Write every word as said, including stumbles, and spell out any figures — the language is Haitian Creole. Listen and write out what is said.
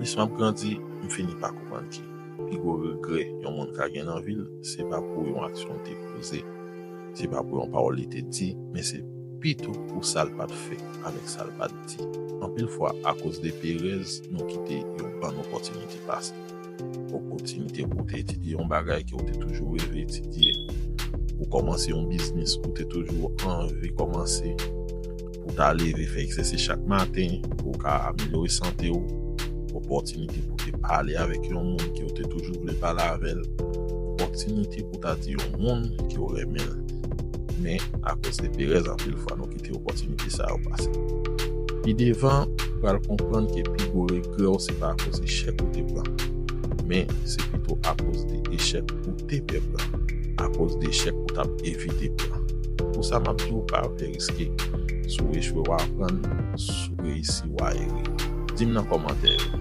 Plis m ap grandi, m fini pa konprann ke pi gwo regrè yon moun ka gen nan vi l, se pa pou yon aksyon l te poze, se pa pou yon pawòl li te di, men se pito pou sa l pa t fè avèk sa l pa t di. Anpil fwa, akoz de perèz, nou kite yon bann opòtinite pase. Opòtinite pou w te etidye yon bagay ke w te toujou reve etidye, ou kòmanse yon biznis ou te toujou anvi kòmanse, pou w ta leve fè egzèsis chak maten, pou w ka amelyore sante w, opòtinite pou w te pale avèk yon moun ke w te toujou vle pale avè l, opòtinite pou w ta di yon moun ke w renmen l. Men, akoz de perèz, anpil fwa nou kite opòtinite sa yo pase. Pi devan, ou pral konprann ke pi gwo regrè w se pa akoz echèk ou te pran, men se pito akoz de echèk ou te pè pran, akoz de echèk ou t ap evite pran. Pou sa, m ap di w pa pè riske. Si w echwe, w a aprann. Si w reyisi, w a ere. Di m nan kòmantè yo,